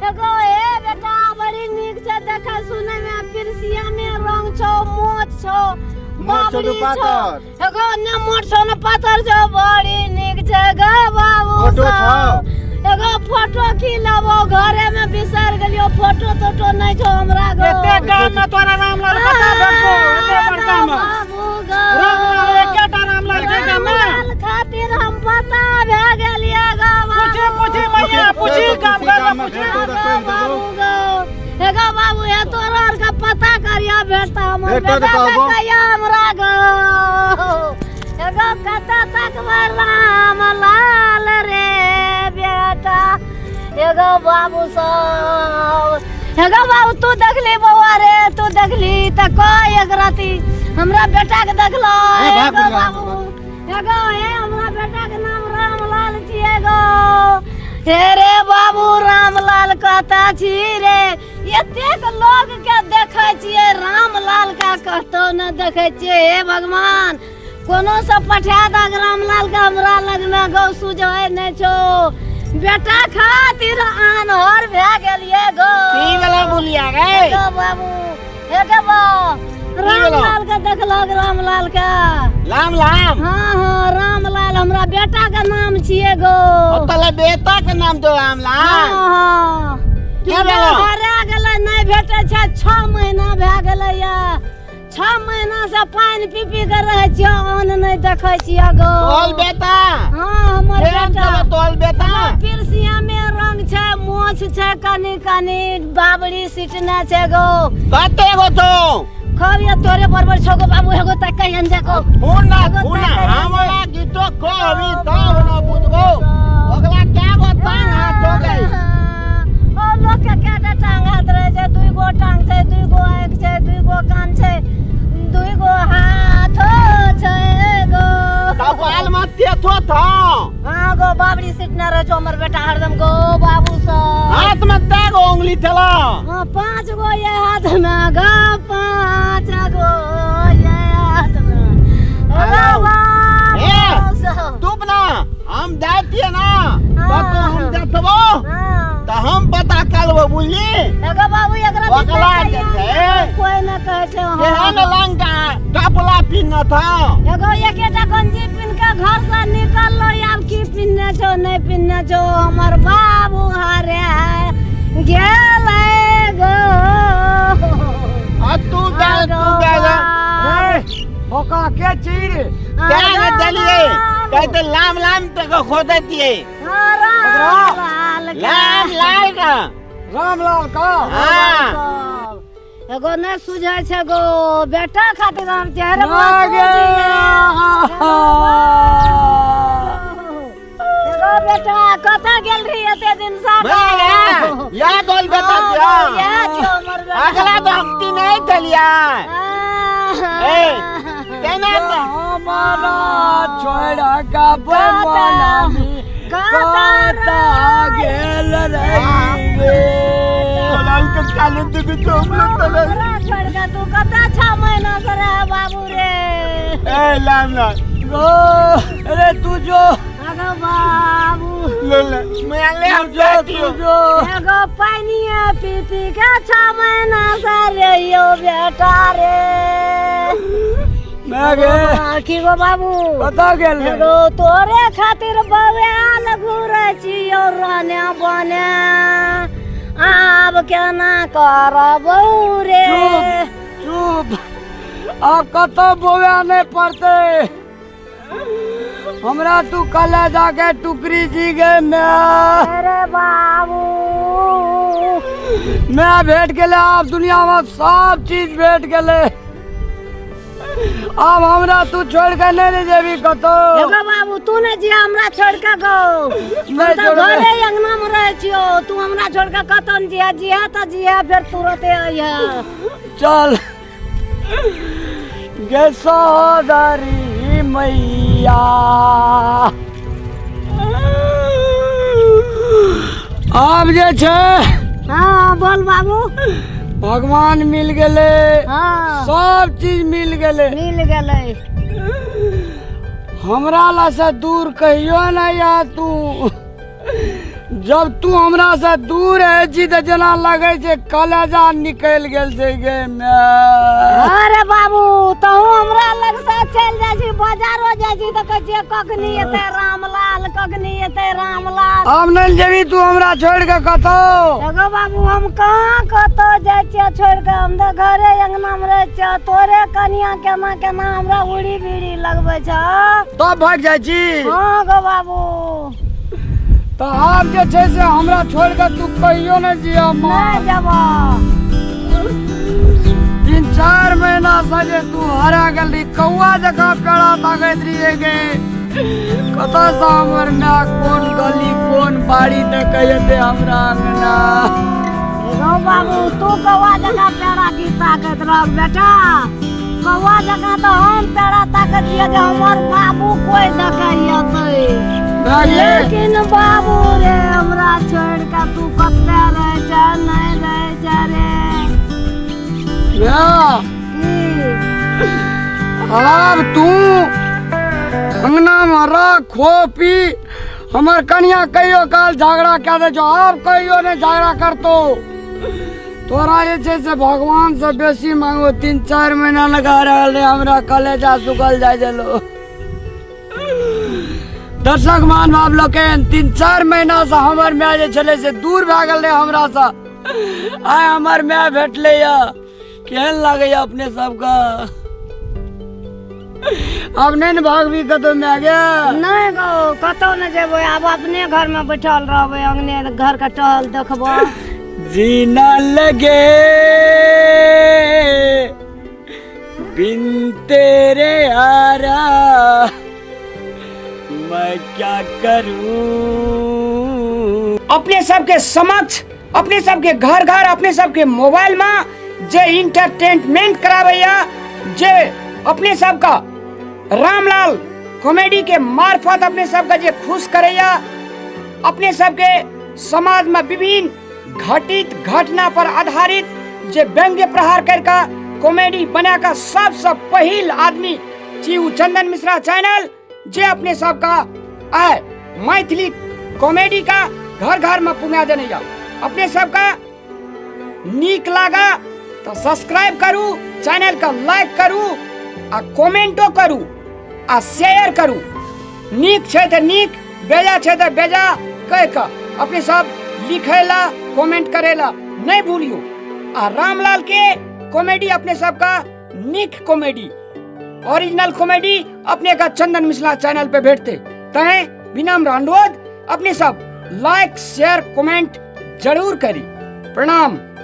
एगो ए बेटा बड़ी नीक छै देखै सुनै में पिरसिया में रंग छौ मोट छौ मोट छौ बाबरी कि पातर? एगो ने मोट छौ ने पातर छौ बड़ी नीक छै ग बाबू फोटो सब। छौ? एगो फोटो की लेबो घरे में बिसर गेलियो फोटो तोटो नहीं छौ हमरा गो एते गाम में तोरा रामलाल कता भेटबो एते बड़का में बाबू गो रामलाल एकेटा रामलाल छै गाम में रामलाल खातिर हम पता भए गेलियै गो पूछी पूछी मैया पूछी गाम घर में पूछी भेटतो तऽ कहि देबौ। हे गो बाबू हे तोरा आर के पता करिया भेटता हमर भेटतो तऽ बेटा के कहबो। कहिया हमरा गो हे गो कतऽ तक राम लाल रे बेटा हे गो बाबू सब हे गो बाबू तू देखली बौआ रे तू देखली तऽ कह एक राति हमरा बेटा के देखलो हे हे बाप गो रे, बाबू हे गो हे हमरा बेटा के नाम रामलाल छियै गो हे रे बाबू रामलाल कतऽ छी रे एतेक लोग के देखै छियै रामलाल के कतौ न देखै छियै हे भगवान कोनो से पठा दक रामलाल के हमरा लगमे गौ सुझै नहि छौ बेटा खातिर आनहर भए गेलियै गो की वाला बोलिया गे हे गो बाबू हे गो बा भेलौ? रामलाल के देखलक रामलाल के लाम लाम हाँ हाँ रामलाल हमरा बेटा के नाम छियै गो ओतला बेटा के नाम तो राम हाँ लाल हाँ की एगो भेलौ? हरा गेलै नहि भेटै छै 6 महीना भए गेलै या 6 महीना से पानि पी पी के रहै छियै अन्न नहि देखै छियै गो तोल बेटा हाँ हमर केहन बेटा छौ तोल बेटा पिरसिया में रंग छै मोछ छै कनी कनी बाबरी सिटने छै गो कते गो तो खब या तोरे बरबर छौ गो बाबू एगो तक कहियन जाको फोन ना एगो फोन तक कहियन हमरा गीतो को अभी तब न बुझबो ओकरा क्या गो टांग हाथ हो गई ओ लोक के कएटा टांग हाथ रहै छै दुइ गो टांग छै दुइ गो आँखि छै दुइ गो कान छै दुइ गो हाथ छै गो कपाल में तेथो था हाँ गो बाबरी सिटने रहै छौ हमर बेटा हरदम गो बाबू सब हाथ में ते गो उंगली थला हाँ 5 गो ये हाथ में गो 5 गो ये हाथ में ओ हेलो। बाबू ए। सब तू ना हम जातिए ना तो तू हम देखबो हाँ तो हम पता करबो बुझली एगो बाबू एकरा ओकरा दिक्कत जे है, छै। कोई न कहै छै हाँ। केहन लंका कपड़ा पिन्ह था एगो एकेटा गंजी पिन्ह के घर से निकललो आब की पिन्हने छौ नहीं पिन्हने छौ हमर बाबू हरे गेलै गो आ तू बेल तू बेल ओका के छी रे क्या देलिए कहते लाम लाम तक खोदे दिए रामलाल के। लाम लाल का रामलाल का हाँ एगो नहि सुझै छै गो बेटा खातिर हम चेहरे ना गे। एगो बेटा कतऽ गेल रही एते दिन से मैं याद होल बेटा दिया अगला तो हम ती नहीं चलिया ए तेना तो हमारा छोड़ा का बेमानी कता गेल रही लाल के काले दिख तो हम लोग तले छोड़ के तू कतऽ 6 महीना से रह बाबू रे ए लाम लाम गो अरे तू जो अगो बाबू ले ले मैं ले हम जो जाती तू हूँ जो एगो पानिए पी पी के 6 महीना से रहियो बेटा रे मैं गे की गो बाबू कता गेल रे एगो तोरे खातिर बवेल घूरै छियौ रने बने आब केना करबौ रे चुप चुप आब कतौ बौआ नहीं पड़ते हमरा तू कल जाके टुकरी जी गे मैं अरे बाबू मैं भेट गेले आब दुनिया में सब चीज भेट गेले आब हमरा तू छोड़ के नहीं ले जेबी कतौ एगो बाबू तू नहीं जिया हमरा छोड़ के गो हम नहीं तऽ छोड़बै। घरे अंगना में रहै छियौ तू हमरा छोड़ के कतौ नहीं जिया जिया तऽ जिया फेर तुरते अइहे चल गे सहोदरी मैया आब जे छै हाँ बोल बाबू भगवान मिल गेलै हाँ सब चीज मिल गेलै मिल गेलै हमरा ला से दूर कहियो नहीं आ तू जब तू हमरा से दूर रहै छी तऽ जेना लगै छै कलेजा निकलि गेल छै गे माय। अरे बाबू तहु हमरा लग से चलि जाइ छी, बाजारो जाइ छी तऽ कहै छियै कखनी एतै रामलाल, कखनी एतै रामलाल। आब नहि जेबी तू हमरा छोड़ि कऽ कतौ? एगो बाबू हम कहाँ कतौ जाइ छियै छोड़ि कऽ, हम तऽ घरे अंगना मे रहै छियै। तोरे कनिया केना केना हमरा उड़ी बीड़ी लगबै छौ, तब भागि जाइ छी? हँ गो बाबू। तऽ आब जे छै से हमरा छोड़ि कऽ तू कहियो नहि जिया। नहि जेबो। 3-4 महीना से जे तू हरा गेल रही, कौआ जकाँ पेड़ा ताकैत रहियै गे, कतऽ से हमर माय कोन गली कोन बाड़ी देखै एतै हमरा अंगना। गौ बाबू तू कौआ जकाँ पेड़ा की ताकैत रह बेटा? कौआ जकाँ तऽ हम पेड़ा ताकैत रहियै जे हमर बाबू कोइ देखै एतै, लेकिन बाबू रे हमरा छोड़ि कऽ तू कतऽ रहै छ, नहि रहै छ रे। आब तू अंगना में रह, खो पी। हमर कनिया कहियो काल झगड़ा कए दै छौ, आब कहियो नहि झगड़ा करतो। तोरा जे छै से भगवान से बेसी मांगो। 3-4 महीना लगा रहल रहे, हमरा कलेजा सुखल जाइ छलो। दर्शक मान बाप लोकनि, 3-4 महीना से हमर माय जे छलै से दूर भए गेल रहै हमरा से, आइ हमर माय भेटलै यऽ। केहन लागैया अपने सबके? आब नहि ने भागबी कतौ माय गे? नहि गो, कतौ नहि जेबै, आब अपने घर में बैठल रहबै, अंगने घर के टहल देखबो। जीना लगे बिन तेरे आरा मैं क्या करूं। अपने सबके समक्ष, अपने सबके घर घर, अपने सबके मोबाइल में जे इंटरटेनमेंट कराबैया, जे अपने सबका रामलाल कॉमेडी के मार्फत अपने सबका जे खुश करैया, अपने सबके समाज में विभिन्न घटित घटना पर आधारित जे व्यंग्य प्रहार करके कॉमेडी बना के सबसे पहिल आदमी छी उ चंदन मिश्रा चैनल, जे अपने सबका आय मैथिली कॉमेडी का घर घर में पुंगा देने जाओ। अपने सबका नीक लागा तो सब्सक्राइब करू चैनल का, लाइक करू आ कमेंटो करू आ शेयर करू। नीक छै तऽ नीक, बेजा छै तऽ बेजा कह के अपने सब लिखेला कमेंट करेला नहीं भूलियो। आ रामलाल के कॉमेडी अपने सबका नीक कॉमेडी, ओरिजिनल कॉमेडी अपने का चंदन मिश्रा चैनल पे भेटते। तैं विनम्र अनुरोध, अपने सब लाइक शेयर कमेंट जरूर करी। प्रणाम।